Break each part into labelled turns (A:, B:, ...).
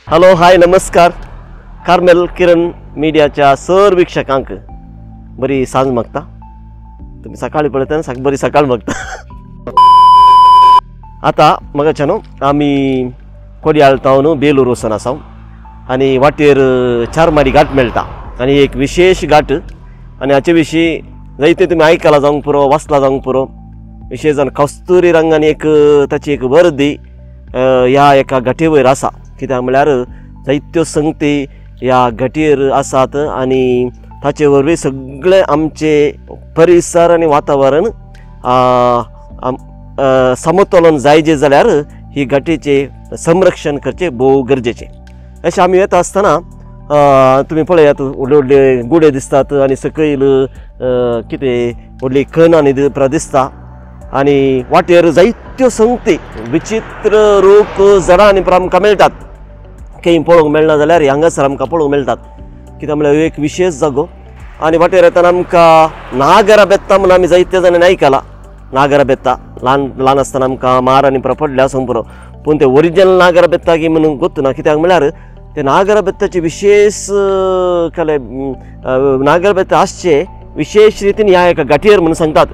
A: Hello hi नमस्कार Carmel किरण मिडियाच्या sir वीक्षकांक बरी सांज मागता. तुम्ही सकाळी पळयतना बरी सकाळ मागता. आतां मगाच्यान आमी कोडियाळ तावन बेलूर वचून आसा आनी वाटेर चारमाडी घाट मेळटा आनी एक विशेष घाट आनी हाचे विशीं जायते तुमी आयकलां जावंक पुरो, वाचलां जावंक पुरो. विशेष जावन कस्तुरी रंगान एक ताची एक वर्दी ह्या एका घाटे वयर आसा. कित्याक म्हळ्यार जायत्यो संगती ह्या घाटयेर आसात आनी ताचे वरवीं सगळें आमचें परिसर आनी वातावरण समतोलन जायजे जाल्यार ही घाटीचें संरक्षण करचें भोव गरजेचें. अशें आमी येता आसतना तुमी पळयात व्हडले व्हडले गुडे दिसतात आनी सकयल कितें व्हडली खण आनी दिसता आनी वाटेर जायत्यो संगती विचित्र रूख झाडां आनी आमकां मेळटात. खंय पळोवंक मेळना जाल्यार हांगासर आमकां पळोवंक मेळटात. कित्याक म्हळ्यार एक विशेष जागो. आनी वाटेर येतना आमकां नागरा बेत्ता म्हूण आमी जायते जाणांनी आयकलां. नागरा बेत्ता ल्हान ल्हान आसतना आमकां मार आनी पडले आसूंक पुरो, पूण ते ओरिजिनल नागरा बेत्ता की म्हणून गोत्तू ना. कित्याक म्हळ्यार ते नागरा बेत्ताचे विशेष कले नागरा बेत्ता आसचे विशेष रितीन ह्या एका घाटयेर म्हणून सांगतात.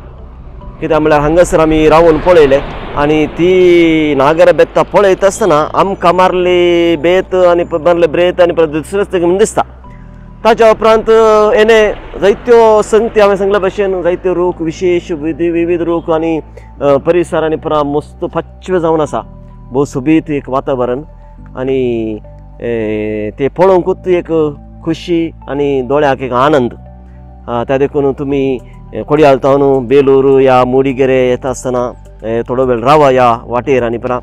A: कित्याक म्हळ्यार हांगासर आमी रावन पळयलें आनी ती नागरा बेत्ता पळयता आसतना आमकां मारली बेत आनी मारले ब्रेत आनी दुसरेच म्हणून दिसता. ताच्या उपरांत येणे जायत्यो संगती हांवें सांगल्या भशेन जायत्यो रूख विशेष विविध रूख आनी परिसर आनी पुरा मस्त पाचवे जावन आसा. भोव सोबीत एक वातावरण आनी ते पळोवंकूच एक खुशी आनी दोळ्याक एक आनंद. त्या देखून तुमी कोडियाळ तावन बेलूर या मुडिगेरे येता आसतना थोडो वेळ रावा ह्या वाटेर आनी पुरा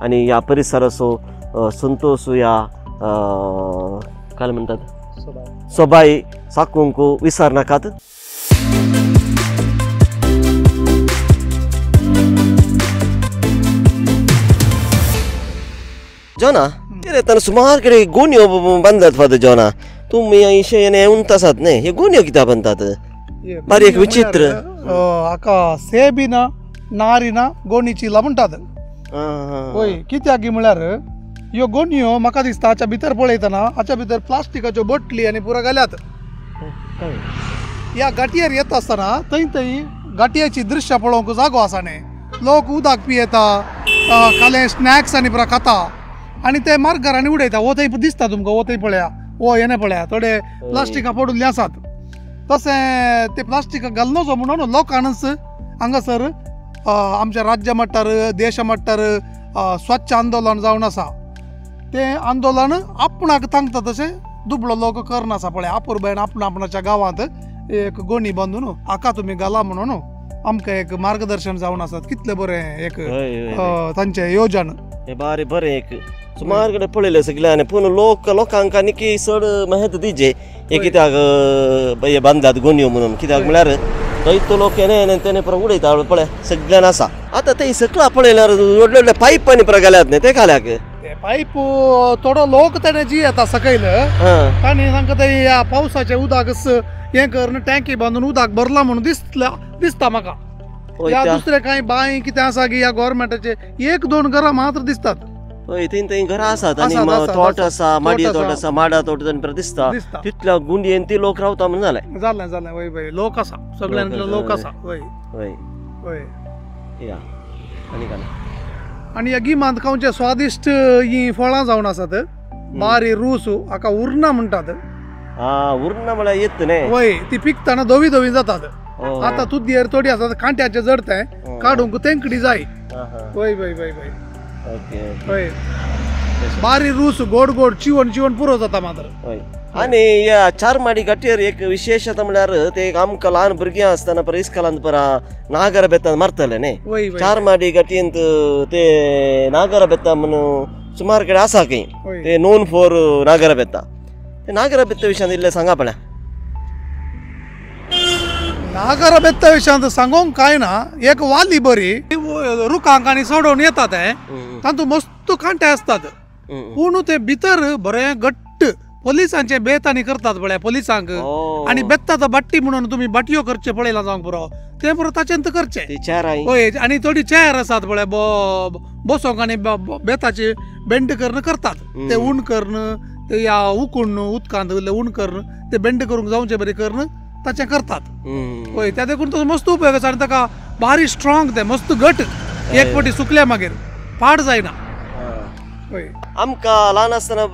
A: आनी ह्या परिसराचो संतोष ह्या काय म्हणटात सोबाय साकूंक विसर नाकात. जोना येतना सुमार कडेन गोणयो बांदतात फादर जोना. तुमी अशें उंत आसात न्ही, हे गोणयो कित्याक बांदतात? बारी एक विचित्र
B: हाका सेबिना नारिना गोणी चिला म्हणटात. हय, कित्याक म्हळ्यार ह्यो गोणयो म्हाका दिसता हाच्या भितर पळयतना हाच्या भितर प्लास्टिकाच्यो बोटली आनी पुरा घाल्यात. ह्या घाटयेर येता आसतना थंय थंय घाटयेची दृश्यां पळोवंक जागो आसा न्ही. लोक उदक पियेता, काले स्नॅक्स आनी पुरा खाता आनी ते मार्गार आनी उडयता. हो थंय दिसता तुमकां, हो थंय पळया, हो हें पळया, थोडे प्लास्टिकां पडुल्लीं आसात. तशें ते प्लास्टिकां घालनचो म्हणून लोकांच हांगासर आमच्या राज्य मट्टार देश मट्टार स्वच्छ आंदोलन जावन आसा. तें आंदोलन आपणाक तांकता तशें दुबळो लोक करना आसा. पळय आपुरबायन आपणा आपणाच्या गांवांत एक गोणी बांदून हाका तुमी घाला म्हणून आमकां एक मार्गदर्शन जावन आसात. कितलें बरें एक तांचें योजन.
A: हें बारे बरें एक सुमार कडेन पळयलें सगळ्यांनी, पूण लोक लोकांक आनी की चड म्हायती दिजे हे कित्याक हे बांदतात गोणयो म्हणून. कित्याक म्हळ्यार थंय लोक हेणे तेणे पुरो उडयता पळय सगळ्यान आसा. आतां ते सकला पळयल्यार व्हडले व्हडले पायप आनी पुरो घाल्यात न्ही ते घाल्याक
B: पायप थोडो लोक तेणे जी येता सकयल तांणी तांकां ते ह्या पावसाचें उदक हें करून टँकी बांदून उदक भरलां म्हणून दिसता म्हाका. ह्या दुसरे कांय बांय कितें आसा की ह्या गोवोरमेंटाचे एक दोन घरां मात्र दिसतात.
A: हय, थंय थंय घरां आसात आनी तोट आसा, माडये तोट आसा, माडा तोट दिसता. तितल्या गुंडयेन ती लोक रावता म्हणून जालें
B: जालें जालें. वय वय, लोक आसा सगळ्यांतलो लोक आसा. वय
A: वय
B: वय
A: या. आनी काय
B: आनी ह्या गिमांत खावचे स्वादिश्ट ही फळां जावन आसात. बारी रूस हाका उर्ना म्हणटात.
A: उर्ना म्हळ्यार येत न्ही.
B: वय, ती पिकतना धवी धवी जातात. आतां तुदयेर थोडी आसात कांट्याचे जड तें काडूंक तेंकडी जाय. वय वय वय वय
A: ओके.
B: बारी रूस गोड गोड चिवन चिवन पुरो जाता मात्र.
A: हय, आनी ह्या चारमाडी घाटयेर एक विशेष म्हळ्यार ते आमकां ल्हान भुरगीं आसतना पळय इस्कोलांत परा नागरा बेतान मारतले न्ही. चारमाडी घाटयेंत ते नागरा बेता म्हणून सुमार कडेन आसा खंय ते नोन फॉर नागरा बेता. ते नागरा बेता विशयान इल्लें सांगा पळय.
B: नागरा बेत्ता विशयांत सांगूंक कांय ना. एक वाली बरी रुखांक आनी सोडोवन येता तें, तातूंत मस्त कांटे आसतात, पूण ते भितर बरें घट्ट पोलिसांचे बेत आनी करतात पळय पोलिसांक आनी बेत्ता तो बाट्टी म्हणून तुमी बाटयो करचे पळयला जावंक पुरो ते पुरो ताचेंत करचे हय. आनी थोडी चेअर आसात पळय बसोंक आनी बेताचे बेंड करून करतात ते ऊन करून ते या उकून उदकांत ऊन करून ते बेंड करूंक जावचे बरें करून ताचें करतात हय. त्या देखून तो मस्त उपयोग आसा आनी ताका बारीक स्ट्रॉंग ते मस्त घट एक फावटी सुकल्या मागीर पाड जायना.
A: आमकां ल्हान आसतना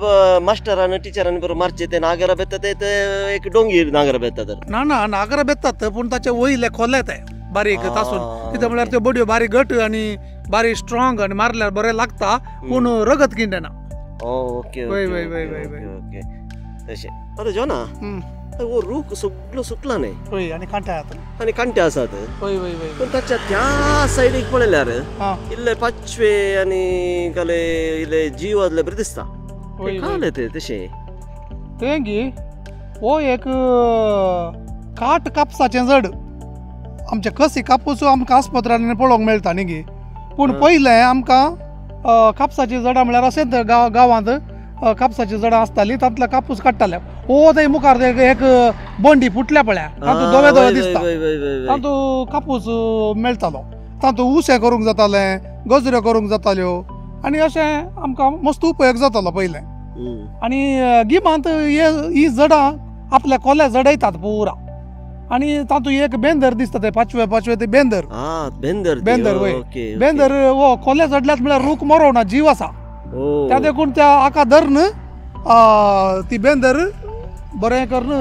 A: मास्टरान टिचरान बरोबर मारचे ते नागरा बेता ते एक डोंगीर नागरा बेता तर
B: ना ना नागरा बेतात पूण ताचे वयले खोले ते बारीक तासून कितें म्हळ्यार त्यो बडयो बारीक घट आनी बारीक स्ट्रॉंग आनी मारल्यार बरें लागता पूण रगत किंडेना.
A: ओके वय वय वय वय ओके तशें. आतां जोना हो रूख सगळो सुकला न्ही
B: हय आनी कांटे आसात
A: आनी कांटे आसात
B: हय हय हय.
A: पूण ताच्या त्या सायडीक पळयल्यार इल्ले पाचवे आनी काले इल्ले जीव आसले बरें दिसता काले ते तशें
B: तें गी हो एक काट कापसाचें जड आमचे कसी कापूस आमकां आस्पत्रांनी पळोवंक मेळटा न्ही गी. पूण पयलें आमकां कापसाचीं जडां म्हळ्यार अशेंच गांवांत कापसाचीं जडां आसतालीं तातूंतलो कापूस काडटाले. हो थंय मुखार एक बंडी फुटल्या पळया तातूंत धवे धवे दिसता तातूंत कापूस मेळटालो तातूंत उशें करूंक जातालें गजऱ्यो करूंक जाताल्यो आनी अशें आमकां मस्त उपयोग जातालो पयलें. आनी गिमांत ही जडां आपल्या कोल्या जडयतात पुरा आनी तातूंत एक बेंदर दिसता ते पाचवे पाचवे ते बेंदर
A: बेंदर
B: बेंदर वय बेंदर हो कोल्या जडल्यात म्हळ्यार रूख मरोना जीव आसा त्या देखून त्या आका धरून ती बेंदर बरें करून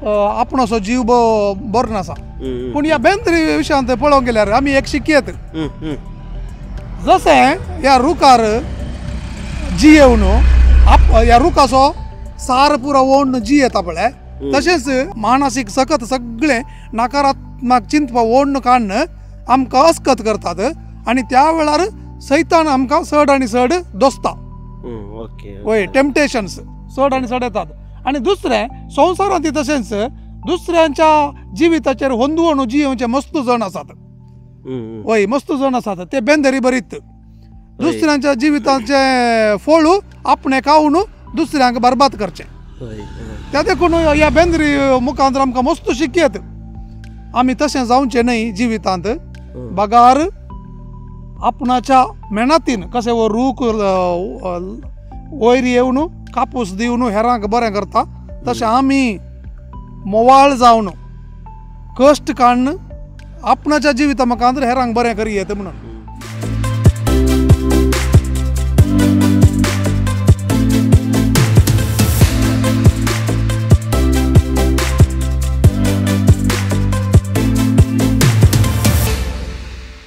B: आपणाचो जीव बरो आसा. पूण ह्या बेंदरी विशयांत पळोवंक गेल्यार आमी एक शिकयत जशें ह्या रुखार जियेवन ह्या रुखाचो सार पुरो ओडून जियेता पळय तशेंच मानसीक सकत सगळें नकारात्मक चिंतपा ओडून काडून आमकां अस्कत करतात आनी त्या वेळार सैतान आमकां चड आनी चड दोसता वय टेम्पटेशन्स चड आनी चड येतात. आनी दुसरें संवसारांत तशेंच दुसऱ्यांच्या जिविताचेर होंदवण जियेवचे मस्त जण आसात वय मस्त जण आसात ते बेंदरी बरीत दुसऱ्यांच्या जिविताचें फळ आपणें खावन दुसऱ्यांक बरबाद करचें. त्या देखून ह्या बेंदरी मुखांत आमकां मस्त शिकयत आमी तशें जावचें न्हय जिवितांत बगार आपणाच्या मेहनतीन कशें हो रूख वयर येवन कापूस दिवन हेरांक बरें करता तशें आमी मोवाळ जावन कश्ट काडून आपणाच्या जिविता मुखार हेरांक बरें करी येता म्हणून.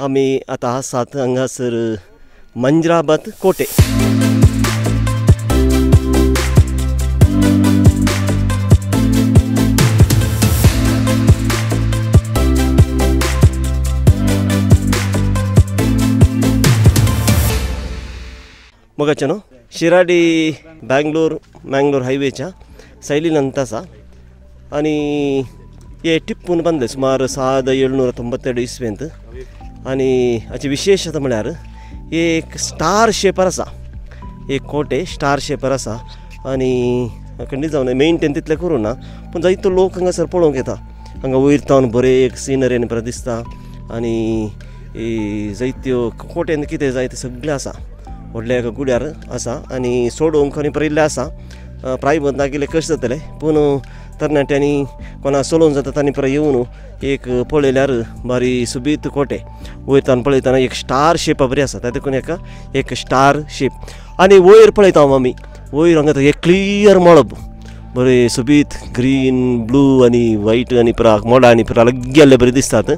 A: आमी आतां आसात हांगासर मंजराबाद कोटे. मगाचे न्हू शिराडी बँगलोर मँगलोर हायवेच्या सैलीनंत आसा आनी हे टिप्पून बांदले सुमार 1792 इसवेंत. आनी हाची विशेशता म्हळ्यार एक स्टार शेपार आसा एक कोटे स्टार शेपार आसा आनी खंडीत जावन मेनटेन तितलें करूं ना पूण जायतो लोक हांगासर पळोवंक येता. हांगा वयर तावन बरें एक सिनरी आनी बरें दिसता आनी जायत्यो कोटेन कितें जाय तें सगळें आसा व्हडल्या एका गुड्यार आसा आनी सोडोवंक आनी पळयल्लें आसा प्रायवेट नागिल्लें कशें जातलें पूण तरणाट्यांनी कोणा चलोवंक जाता तांणी परत येवन एक पळयल्यार बारी सुबीत कोटे वयताना पळयतना एक स्टार शेप बरी आसा त्या देखून एका एक स्टार शेप. आनी वयर पळयता आमी वयर हांगा एक क्लियर मळब बरें सुबीत ग्रीन ब्लू आनी व्हायट आनी परा मोडा आनी परा गेल्ले बरें दिसतात.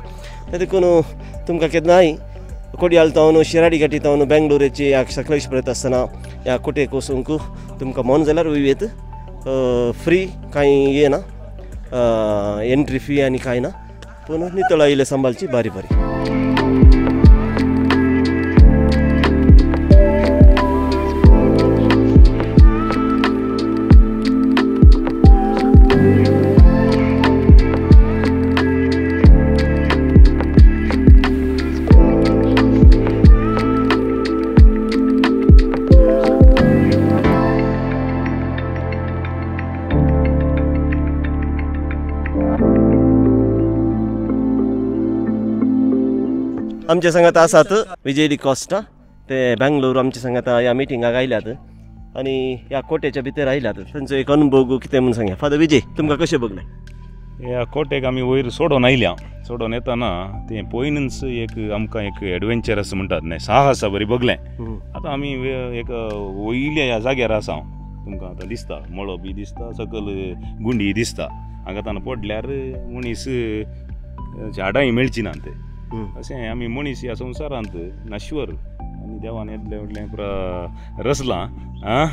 A: त्या देखून तुमकां केन्नाय कोडियाल तावन शिराडी घाटी तावन बेंगलोराची ह्या सकलेश पळयता आसतना ह्या कोटेक वचूंक तुमकां मन जाल्यार वयत फ्री कांय येना एंट्री फी आनी कांय ना पूण नितळ आयिल्लें सांबाळची बारी बरी. आमचे सांगात आसात विजय डिकॉस्टा, ते बँगलोर आमचे सांगात ह्या मिटिंगाक आयल्यात आनी ह्या कोट्याच्या भितर आयल्यात. तांचो एक अनुभव कितें म्हणून सांगा. फादर विजय, तुमकां कशें बघलें?
C: ह्या कोटेक आमी वयर सोडून आयल्या. सोडून येतना तें पयनच एक आमकां एक एडवेंचरस म्हणटात न्ही, साहसा बरी बघलें. आतां आमी एक वयल्या ह्या जाग्यार आसा, तुमकां आतां दिसता मळो बी दिसता, सकयल गुंडी दिसता. हांगा तांकां पडल्यार मनीस झाडांय मेळची ना ते. अशें आमी मनीस ह्या संवसारांत नाश्वर आनी देवान येतलें व्हडलें पुरा रचलां. आं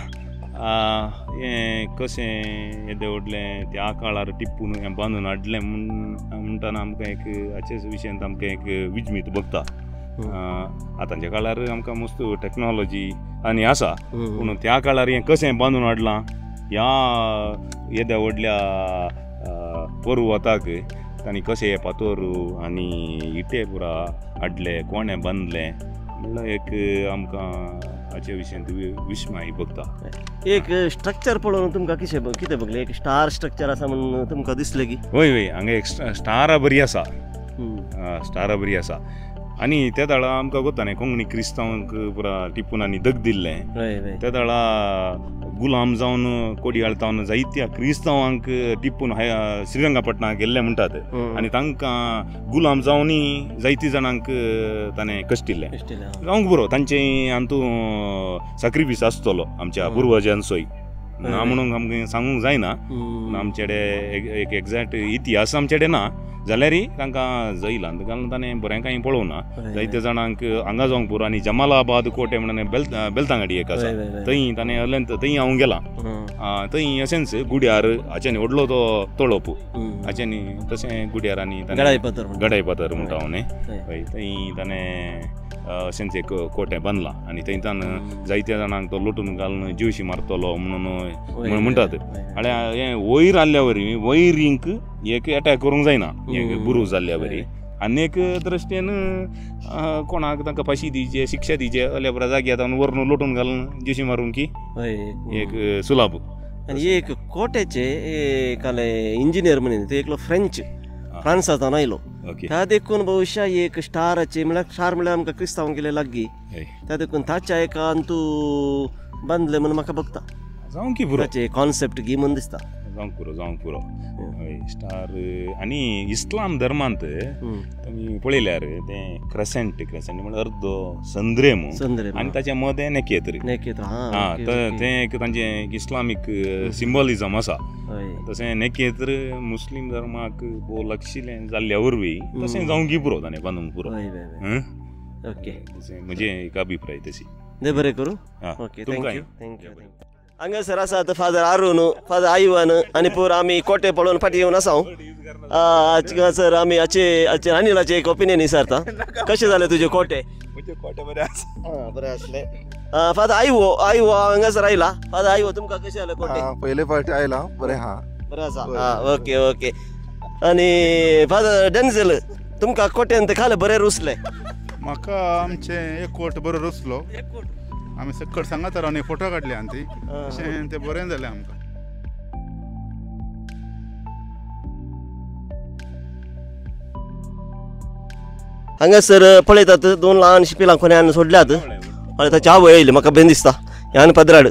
C: हें कशें येदें व्हडलें त्या काळार टिप्पून हें बांदून हाडलें म्हूण म्हणटना आमकां एक हाचेच विशयांत आमकां एक विजमीत बघता. आतांच्या काळार आमकां मस्त टॅक्नोलॉजी आनी आसा, पूण त्या काळार हें कशें बांदून हाडलां ह्या येद्या व्हडल्या पर्वताक तांणी कशें हे फातोर आनी इटे पुरा हाडले, कोणें बांदलें म्हणल्यार एक आमकां हाचे विशयांत विस्मय बघता.
A: एक स्ट्रक्चर पळोवन तुमकां कितें कितें बघलें? एक स्टार स्ट्रक्चर आसा म्हणून तुमकां दिसलें की?
C: हय हय, हांगा एक स्टारा बरी आसा, स्टारा बरी आसा. आनी त्या दाळा आमकां कोत्ता न्ही कोंकणी क्रिस्तांवांक पुरा टिपून आनी दग दिल्लें. त्या दाळा गुलाम जावन कोडयाळ जावन जायत्या क्रिस्तांवांक टिपून श्रीरंगापटणाक गेल्ले म्हणटात आनी तांकां गुलाम जावनूय जायती जाणांक ताणें कश्टिल्लें. जावंक बरो तांचे हातूंत साक्रिफीस आसतलो आमच्या पुर्वजांचोय ना म्हणून आमकां सांगूंक जायना. आमचे कडेन एक एग्जॅक्ट इतिहास आमचे कडेन ना जाल्यारय तांकां जैलांत घालून ताणें बरें कांय पळोवना. जायत्या जाणांक हांगा जावंक पुरो. आनी जमालाबाद कोटे म्हणून बेलतांगाडी एक आसा, थंय ताणें अलेंत थंय हांव गेलां. थंय अशेंच गुड्यार हाच्यानी व्हडलो तो तळप हाच्यानी तशें गुड्यार आनी गडाय पातर म्हणटा हांव न्ही, हय थंय ताणें अशेंच एक कोटें बांदलां आनी थंय ताणें जायत्या जाणांक तो लोटून घालून जिवशी मारतलो म्हणून म्हणटात. आनी हें वयर आसल्या वरी वयरींक एक एटॅक करूंक जायना, एक बुरूज जाल्ल्या वरी. आनी एक दृश्टीन कोणाक तांकां फांशी दिवचे, शिक्षा दिवचे असल्या बऱ्या जाग्यार वरून लोटून घालून जिवशी मारूंक की एक सुलाभ.
A: आनी एक कोट्याचे काल इंजिनियर म्हणून ते एकलो फ्रेंच फ्रांसांतल्यान आयलो, त्या देखून बहुशा एक स्टाराचे म्हळ्यार स्टार म्हळ्यार आमकां क्रिस्तांव गेले लागीं, त्या देखून ताच्या एका अंतू बांदलें म्हणून म्हाका बघता.
C: जावंक की पुरो
A: ताचे कॉन्सेप्ट गी म्हणून दिसता.
C: जावंक पुरो, जावंक पुरो. हय स्टार. आनी इस्लाम धर्मांत तुमी पळयल्यार तें क्रेसेंट, क्रेसेंट म्हळ्यार अर्दो संद्रेम आनी ताच्या मदें नेकेत्र, हां तें एक तांचें इस्लामीक सिंबॉलिजम आसा. तशें नेकेत्र मुस्लीम धर्माक भोव लागशिल्लें जाल्ल्या वरवीं तशें जावंक पुरो ताणें बांदूंक पुरो.
A: ओके,
C: तशें म्हजें एक अभिप्राय तशी.
A: बरें करूं. Okay, thank you, thank you. हांगासर आसात फादर अरुण, फादर आयवन आनी पुरो आमी कोटे पळोवन फाटीं येवन आसा. हांगासर आमी हाचे हाचे अनिलाचे एक ओपिनियन विचारता, कशें जालें तुजे कोटे?
D: कोटे बरें आसा,
A: बरें आसलें. फादर आयवो, आयवो हांगासर आयला. फादर आयवो, तुमकां कशें जालें कोटे?
D: पयले फावटी आयला, बरें आहा,
A: बरें आसा. आं, ओके ओके. आनी फादर डेन्झल, तुमकां कोट्यान खालें बरें रुचलें?
E: म्हाका आमचें एक कोट बरो रुचलो. आमी सकट सांगात रावन फोटो काडले आनी ती अशें तें बरें जालें आमकां.
A: हांगासर पळयतात दोन ल्हानशीं पिलां कोण्यान सोडल्यात आनी ताची आवय आयली, म्हाका बेन दिसता ह्यान पदराड.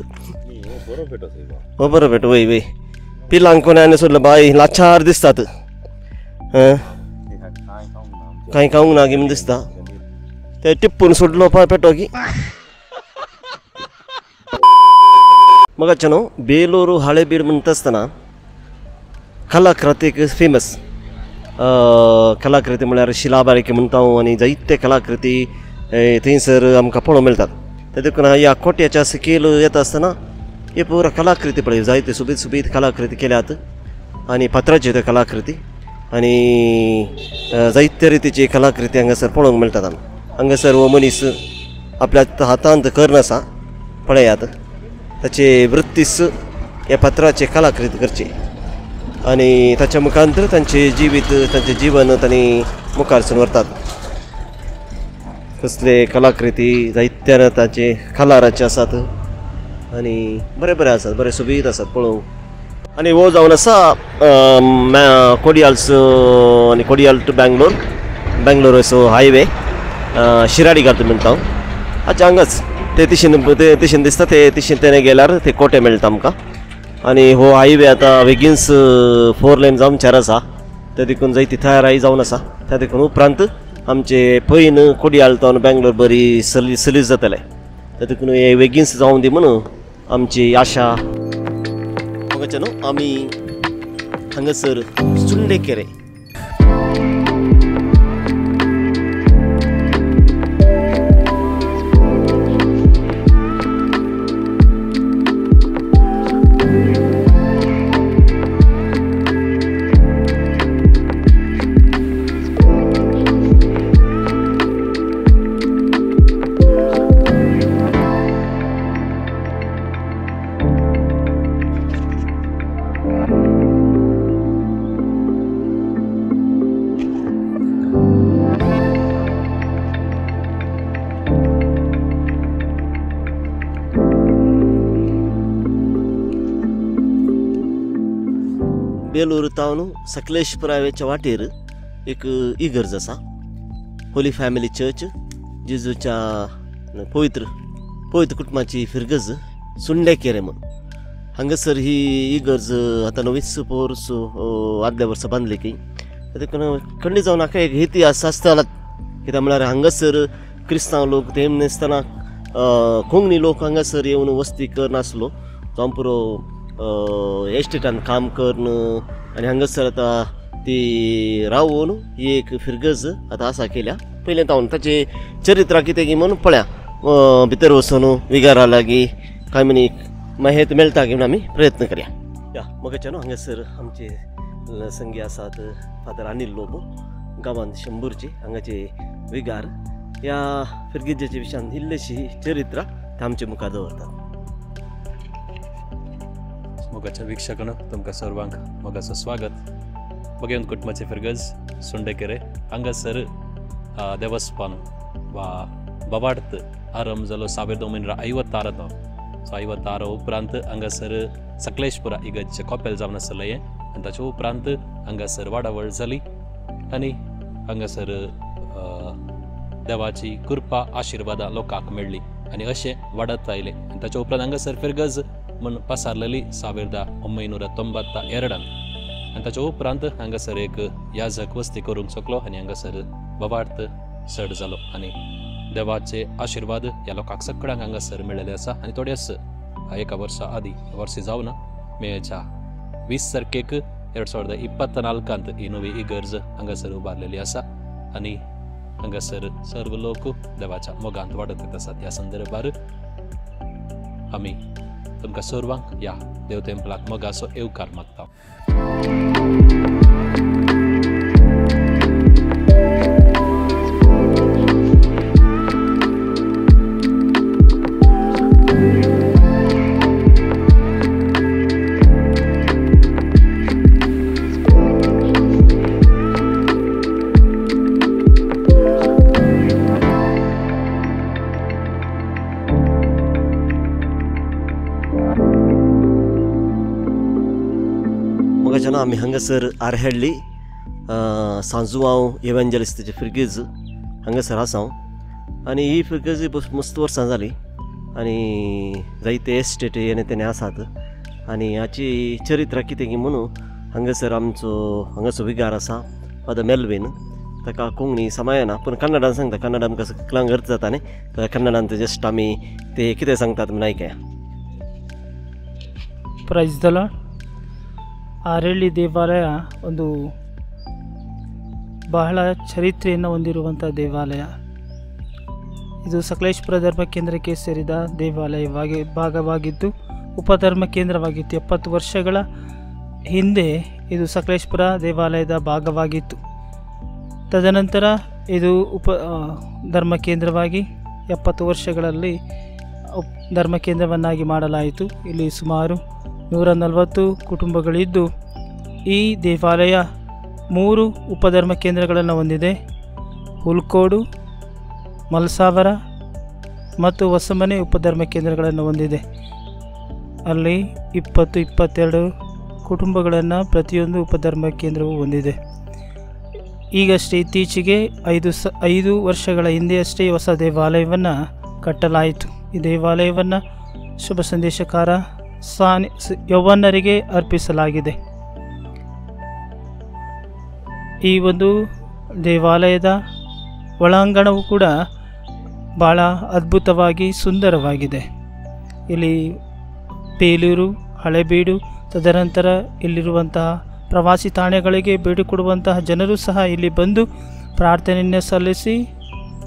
A: हो बरो पेटो. वय वय, पिलांक कोण्यान सोडलें बाय, लाचार दिसतात. कांय खावंक ना गी दिसता. ते टिप्पून सोडलो पळय पेटो की. मगाचे न्हू बेलूर हळेबीड म्हणटा आसतना कलाकृतीक फेमस कलाकृती म्हळ्यार शिलाबारीक म्हणटा हांव आनी जायते कलाकृती थंयसर आमकां पळोवंक मेळटात. ते देखून ह्या कोट्याच्या सकयल येता आसतना हे पुरा कलाकृती पळय, जायते सोबीत सोबीत कलाकृती केल्यात आनी पत्राच्यो त्यो कलाकृती आनी जायते रितीची कलाकृती हांगासर पळोवंक मेळटात आमकां. हांगासर हो मनीस आपल्या हातांत कर्ण आसा पळयात, ताचे वृत्तीस ह्या पत्राचे कलाकृती करची आनी ताच्या मुखांतर तांचें जिवीत, तांचें जीवन तांणी मुखारसून व्हरतात. कसले कलाकृती जायत्या तांचे कलराचे आसात आनी बरे बरे आसात, बरे सोबीत आसात पळोवंक. आनी हो जावन आसा कोडियाल्स आनी कोडियाल टू बँगलोर, बँगलोर असो हायवे. शिराडी घाट म्हणटा आच्छा हांगाच ते तिशेन ते तिशेन दिसता ते तिशेन तेणे गेल्यार ते कोटे मेळटा आमकां. आनी हो हायवे आतां बेगीनच 4 लेन जावन चार आसा त्या देखून जायती तयाराय जावन आसा. त्या देखून उपरांत आमचे पैन कोडियाल तावन बेंगलोर बरी सलीस जातले. त्या देखून हे बेगीनच जावन दी म्हणून आमची आशा. मोगाचे न्हू आमी हांगासर सुंडेकेरे बेलूर तावन सकलेशपुराच्या वाटेर एक इगर्ज आसा, होली फॅमिली चर्च, जेजूच्या पवित्र पवित्र कुटुंबाची फिरगज सुंडेकेरे म्हूण. हांगासर ही इगर्ज आतां नवीच पोर्स आदल्या वर्सा बांदली की देखून खंडीत जावन हाका एक इतिहास आसताला. कित्याक म्हळ्यार हांगासर क्रिस्तांव लोक तेम नासतना कोंकणी लोक हांगासर येवन वस्ती करनासलो, जावं पुरो एस्टेटान काम करून आनी हांगासर आतां ती रावून ही एक फिरगज आतां आसा केल्या. पयलें तावन ताचें चरित्र कितें की म्हणून पळया भितर वचून विगारा लागीं काय म्हणी मागीर मेळटा की म्हणून आमी प्रयत्न करया. या मोगाचे न्हू हांगासर आमचे संगी आसात फादर अनिल लोबो, गांवांत शंबूरचे हांगाचे विगार. ह्या फिरगजेच्या विशयान इल्लेशी चरित्रां ते आमचे मुखार दवरतात.
F: मोगाच्या वीक्षकांनो तुमकां सर्वांक मोगाचो स्वागत. बगेवन कुटुंबाचे फिरगज सुंडेकेरे हांगासर देवस्थान वा बाबार्थ आरंभ जालो 1956. सो 56 उपरांत हांगासर सकलेशपुरा इगर्जेचें कॉपेल जावन आसलें हें आनी ताचे उपरांत हांगासर वाडावळ जाली आनी हांगासर देवाची कृपा आशिर्वादां लोकांक मेळ्ळी आनी अशें वाडत आयलें. आनी ताचे उपरांत हांगासर फिरगज म्हूण पसारलेली 1992 आनी ताच्या उपरांत हांगासर एक याजक वस्ती करूंक शकलो आनी हांगासर बाबार्थ चड जालो आनी देवाचे आशिर्वाद ह्या लोकांक सगळ्यांक हांगासर मेळिल्ले आसा. आनी थोड्याच एका वर्सा आदी वर्सी जावना मेच्या 20 तारखेक 2024 ही नवी इगर्ज हांगासर उबारलेली आसा आनी हांगासर सर्व लोक देवाच्या मोगांत वाडत येत आसात. ह्या संदर्भार आमी तुमकां सर्वांक ह्या देव टेम्पलाक मोगाचो येवकार मागता.
A: आमी हांगासर आरहेडली सांजुआंव इव्हेंजलिस्ताची फिरगज हांगासर आसा हांव आनी ही फिरगज मस्त वर्सां जाली आनी जायते एस्टेट हेणे तेणे आसात आनी हाची चरित्र कितें की म्हणून हांगासर आमचो हांगासर विगार आसा फादर मेल्वीन, ताका कोंकणी समायना पूण कन्नडान सांगता. कन्नडा आमकां सगळ्यांक अर्थ जाता न्ही, कन्नडान जस्ट आमी ते कितें सांगतात म्हणून आयकया.
G: Praise the lord. ಆರೇಳಿ ದೇವಾಲಯ ಒಂದು ಬಹಳ ಚರಿತ್ರೆಯನ್ನು ಹೊಂದಿರುವಂಥ ದೇವಾಲಯ. ಇದು ಸಕಲೇಶಪುರ ಧರ್ಮ ಕೇಂದ್ರಕ್ಕೆ ಸೇರಿದ ದೇವಾಲಯವಾಗಿ ಭಾಗವಾಗಿದ್ದು ಉಪಧರ್ಮ ಕೇಂದ್ರವಾಗಿತ್ತು. 70 ವರ್ಷಗಳ ಹಿಂದೆ ಇದು ಸಕಲೇಶಪುರ ದೇವಾಲಯದ ಭಾಗವಾಗಿತ್ತು. ತದನಂತರ ಇದು ಉಪ ಧರ್ಮ ಕೇಂದ್ರವಾಗಿ 70 ವರ್ಷಗಳಲ್ಲಿ ಧರ್ಮ ಕೇಂದ್ರವನ್ನಾಗಿ ಮಾಡಲಾಯಿತು. ಇಲ್ಲಿ ಸುಮಾರು 140 ಕುಟುಂಬಗಳಿದ್ದು ಈ ದೇವಾಲಯ 3 ಉಪಧರ್ಮ ಕೇಂದ್ರಗಳನ್ನು ಹೊಂದಿದೆ. ಹುಲ್ಕೋಡು, ಮಲ್ಸಾವರ ಮತ್ತು ಹೊಸಮನೆ ಉಪಧರ್ಮ ಕೇಂದ್ರಗಳನ್ನು ಹೊಂದಿದೆ. ಅಲ್ಲಿ 20-22 ಕುಟುಂಬಗಳನ್ನು ಪ್ರತಿಯೊಂದು ಉಪಧರ್ಮ ಕೇಂದ್ರವೂ ಹೊಂದಿದೆ. ಈಗಷ್ಟೇ ಇತ್ತೀಚೆಗೆ 5 ವರ್ಷಗಳ ಹಿಂದೆಯಷ್ಟೇ ಹೊಸ ದೇವಾಲಯವನ್ನು ಕಟ್ಟಲಾಯಿತು. ಈ ದೇವಾಲಯವನ್ನು ಶುಭ ಸಂದೇಶಕಾರ ಯೌವನರಿಗೆ ಅರ್ಪಿಸಲಾಗಿದೆ. ಈ ಒಂದು ದೇವಾಲಯದ ಒಳಾಂಗಣವು ಕೂಡ ಭಾಳ ಅದ್ಭುತವಾಗಿ ಸುಂದರವಾಗಿದೆ. ಇಲ್ಲಿ ಬೇಲೂರು, ಹಳೆಬೀಡು, ತದನಂತರ ಇಲ್ಲಿರುವಂತಹ ಪ್ರವಾಸಿ ತಾಣಗಳಿಗೆ ಭೇಟಿ ಕೊಡುವಂತಹ ಜನರು ಸಹ ಇಲ್ಲಿ ಬಂದು ಪ್ರಾರ್ಥನೆಯನ್ನು ಸಲ್ಲಿಸಿ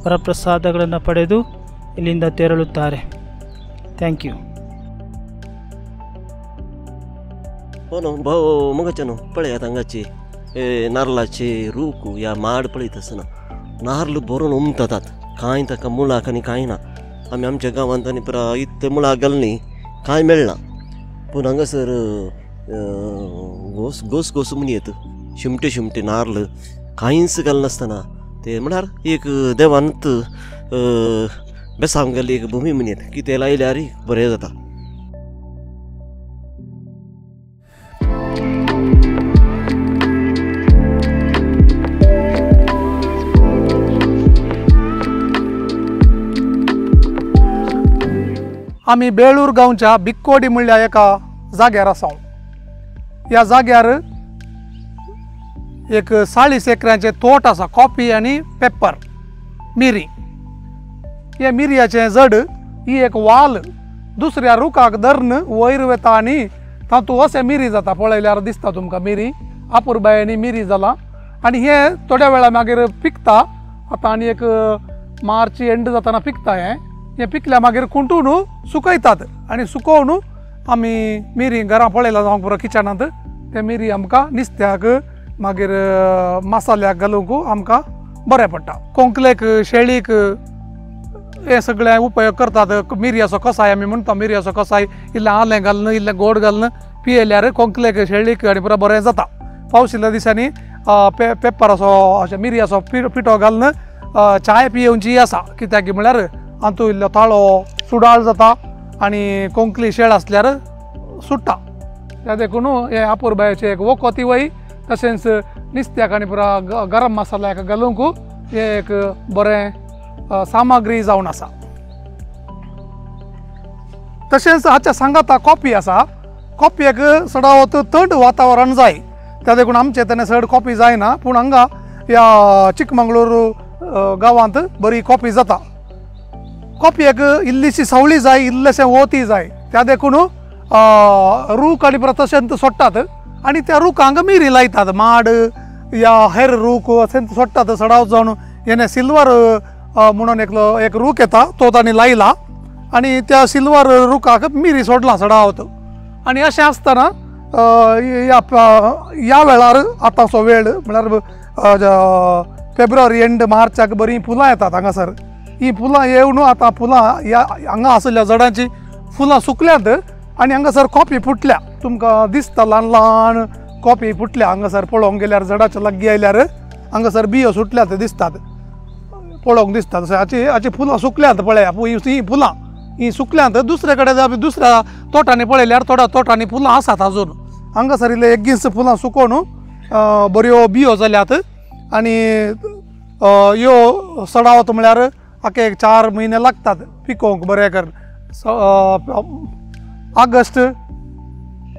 G: ವರಪ್ರಸಾದಗಳನ್ನು ಪಡೆದು ಇಲ್ಲಿಂದ ತೆರಳುತ್ತಾರೆ. Thank you.
A: मगाच्यान पळयात हांगाची नारलाची रूख या माड पळयत आसतना नारल भरून उमतात, कांय ताका मुळाक आनी कांय ना. आमी आमच्या गांवांत आनी पुरा इतले मुळाक घालनी कांय मेळना, पूण हांगासर घोस घोस घोस म्हूण येत शिमटे शिमटे नारल कांयच घालनासतना ते म्हळ्यार एक देवानूच बेसांव गेल्ली एक भूमी म्हण येत की ते लायल्यार बरें जाता.
B: आमी बेळूर गांवच्या बिक्कोडी म्हणल्या एका जाग्यार आसा. ह्या जाग्यार एक 40 एकरांचें तोट आसा, कॉफी आनी पेपर मिरी. हे मिरयाचें जड ही एक वाल दुसऱ्या रुखाक धरून वयर वता आनी तातूंत अशें मिरी जाता. पळयल्यार दिसता तुमकां मिरी आपुरबायांनी मिरी जाला आनी हे थोड्या वेळा मागीर पिकता. आतां आनी एक मार्च एंड जातना पिकता. हें हें पिकल्या मागीर खुंटून सुकयतात आनी सुकोवन आमी मिरी घरां पळयलां जावंक पुरो किचनांत ते मिरी आमकां नुस्त्याक मागीर मसाल्याक घालूंक आमकां बरें पडटा. कोंकलेक शेळीक हे सगळे उपयोग करतात. मिरयाचो कसाय आमी म्हणटा, मिरयाचो कसाय इल्लें आलें घालून इल्लें गोड घालून पियेल्यार कोंकलेक शेळीक आनी पुरो बरें जाता. पावशिल्ल्या दिसांनी पेपराचो अशें मिरयाचो पिठो घालून चाय पियेवची आसा, कित्याक म्हळ्यार हातूंत इल्लो ताळो सुडाळ जाता आनी कोंकली शेळ आसल्यार सुट्टा. त्या देखून हे आपुरबायेचें एक वखदी वय तशेंच नुस्त्याक आनी पुरा गरम मसाल्याक घालूंक हें एक बरें सामग्री जावन आसा. तशेंच हाच्या सांगाता कॉफी आसा. कॉफयेक चडावत थंड वातावरण जाय, त्या देखून आमचे तेन्ना चड कॉफी जायना, पूण हांगा ह्या चिकमंगळूर गांवांत बरी कॉफी जाता. कॉफयेक इल्लीशी सावळी जाय, इल्लेशें वोती जाय, त्या देखून रूख आनी पुरा तशेंच सोडटात आनी त्या रुखांक मिरी लायतात. माड या हेर रूख अशेंच सोडटात चडावत जावन. हेणे सिल्वर म्हणून एकलो एक रूख येता तो तांणी लायला आनी त्या सिल्वर रुखाक मिरी सोडला चडावत. आनी अशें आसतना ह्या वेळार आतांचो वेळ म्हळ्यार फेब्रुवारी एंड मार्चाक बरीं फुलां येतात हांगासर. ही फुलां येवन आतां फुलां ह्या हांगा आशिल्ल्या झाडांची फुलां सुकल्यांत आनी हांगासर कॉफी फुटल्या. तुमकां दिसता ल्हान ल्हान कॉफी फुटल्या हांगासर पळोवंक गेल्यार झाडाच्या लागीं आयल्यार हांगासर बियो सुटल्यात दिसतात, पळोवंक दिसतात. हाची हाची फुलां सुकल्यांत पळया, ही फुलां ही सुकल्यांत. दुसरे कडेन दुसऱ्या तोटांनी पळयल्यार थोड्या तोटांनी फुलां आसात अजून. हांगासर इल्ले एगीच फुलां सुकोवन बऱ्यो बियो जाल्यात आनी ह्यो चडावत म्हळ्यार आके एक 4 म्हयने लागतात पिकोवंक बरें कर. ऑगस्ट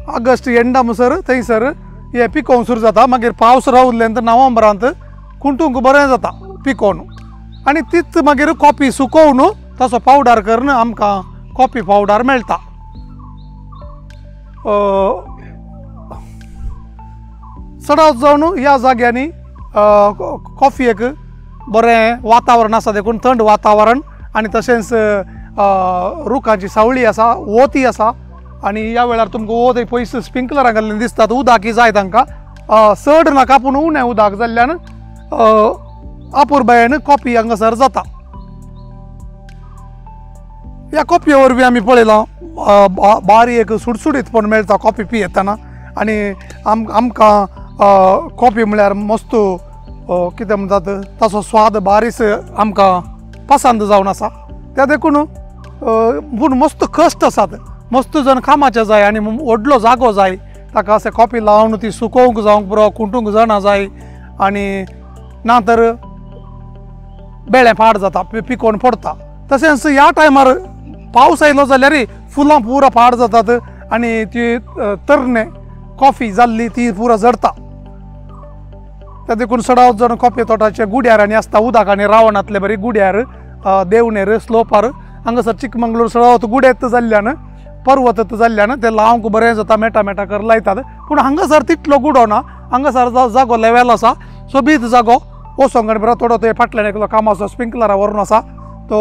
B: ऑगस्ट एंडा म्हणसर थंयसर हें पिकोवंक सुरू जाता. मागीर पावस रावले नंतर नोव्हेंबरांत खुंटूंक बरें जाता पिकोवन आनी तीच मागीर कॉफी सुकोवन ताचो पावडर करून आमकां कॉफी पावडर मेळटा. चडावत जावन ह्या जाग्यांनी कॉफयेक बरें वातावरण आसा देखून थंड वातावरण आनी तशेंच रुखांची सावळी आसा, वोती आसा आनी ह्या वेळार तुमकां वत पयस स्प्रिंकलरां घाल्लीं दिसतात. उदक जाय तांकां चड नाका पूण उणें उदक जाल्ल्यान आपुरबायेन कॉफी हांगासर जाता. ह्या कॉफये वरवीं आमी पळयलां बारीक एक सुडसुडीतपण मेळटा कॉफी पियेतना आनी आमकां कॉफी म्हळ्यार मस्त कितें म्हणटात ताचो स्वाद बारीस आमकां पसंद जावन आसा. त्या देखून पूण मस्त कश्ट आसात, मस्त जण कामाचें जाय आनी व्हडलो जागो जाय ताका अशें कॉफी लावन ती सुकोवंक जावंक पुरो, खुंटूंक जाणां जाय आनी ना तर बेळें पाड जाता, पिकोवन पडटा. तशेंच ह्या टायमार पावस आयलो जाल्यार फुलां पुरा पाड जातात आनी ती तरणे कॉफी जाल्ली ती पुरा जडता. त्या देखून चडावत जाण कॉफी तोटाचे गुड्यार आनी आसता उदक आनी रावणांतले बरी गुड्यार देवणेर स्लोपार हांगासर चिकमंगळूर चडावत गुड्यात जाल्ल्यान पर्वत जाल्ल्यान ते लावंक बरें जाता, मेटा मेटा कर लायतात. पूण हांगासर तितलो गुडो ना, हांगासर जागो लेवेल आसा, सोबीत जागो वचोंक आनी बरो थोडो थंय फाटल्यान एकलो कामाचो स्प्रिंकलरां व्हरून आसा, तो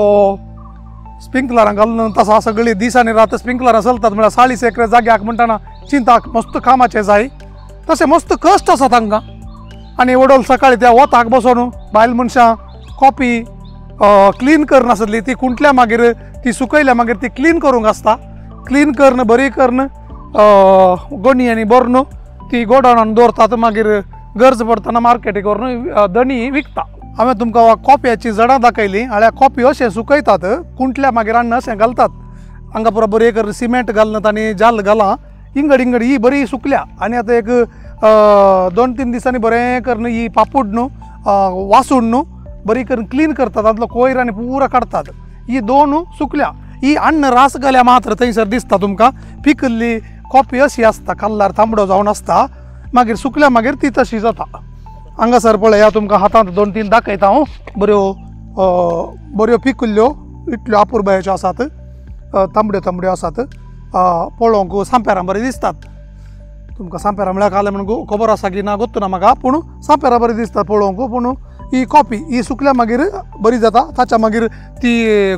B: स्प्रिंकलरां घालून तसो सगळी दीस आनी रात स्प्रिंकलरां चलतात. म्हळ्यार 40 एकर जाग्याक म्हणटना चिंताक मस्त कामाचें जाय, तशें मस्त कश्ट आसा तांकां. आनी वडोल सकाळी त्या वताक बसोन बायल मनशां कॉपी क्लीन करून आसली ती कुंटल्या मागीर ती सुकयल्या मागीर ती क्लीन करूंक आसता, क्लीन करून बरी करून गोणी आनी भरून ती गोडावनान दवरतात. मागीर गरज पडटना मार्केटीक व्हरून दणी विकता. हांवें तुमकां कॉफयाचीं झाडां दाखयलीं. हाळ्या कॉफी अशें सुकयतात, कुंटल्या मागीर हाडून अशें घालतात, हांगा पुरो बरें करून सिमेंट घालून तांणी जाल घालां, इंगड इंगड ही बरी सुकल्या आनी आतां एक 2-3 दिसांनी बरें करून ही पापूड न्हू वासून न्हू बरी करून क्लीन करतात, तातूंतलो कोयर आनी पुरा काडटात. ही दोन सुकल्या, ही अन्न रास घाल्या मात्र थंयसर दिसता तुमकां पिकिल्ली कॉफी अशी आसता, कल्लार तांबडो जावन आसता, मागीर सुकल्या मागीर ती तशी जाता. हांगासर पळया तुमकां हातांत 2-3 दाखयता हांव, बऱ्यो बऱ्यो पिकिल्ल्यो इतल्यो आपुरबायेच्यो आसात, तांबड्यो तांबड्यो आसात, पळोवंक सांपेरां बरीं दिसतात. तुमकां सांपेरां म्हळ्यार कालें म्हणून खबर आसा की ना गोत्तू ना म्हाका, पूण सांपेरां बरीं दिसतात पळोवंक. पूण ही कॉफी ही सुकल्या मागीर बरी जाता, ताच्या मागीर ती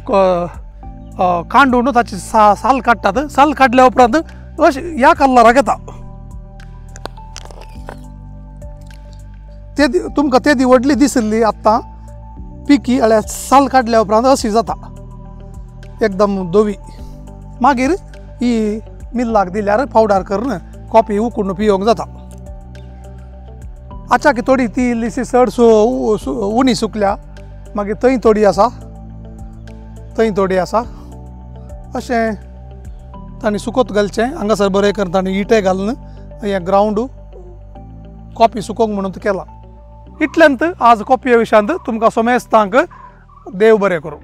B: कांडून ताची साल काडटात, साल काडल्या उपरांत अशें ह्या कल्लराक येता. ते तुमकां तेदी व्हडली दिशिल्ली आत्तां पिकी जाल्यार साल काडल्या उपरांत अशी जाता एकदम धवी. मागीर ही मिल्लाक दिल्यार पावडर करून कॉफी उकडून पिवंक जाता. आचाकी थोडी ती इल्लीशी चड उणी सुकल्या, मागीर थंय थोडी आसा, थंय थोडी आसा, अशें तांणी सुकोत घालचें. हांगासर बरें करून तांणी इटे घालून हें ग्रावंड कॉफी सुकोवंक म्हणून केलां. इतल्यांत आज कॉफये विशयांत तुमकां समेस्तांक देव बरें करूं.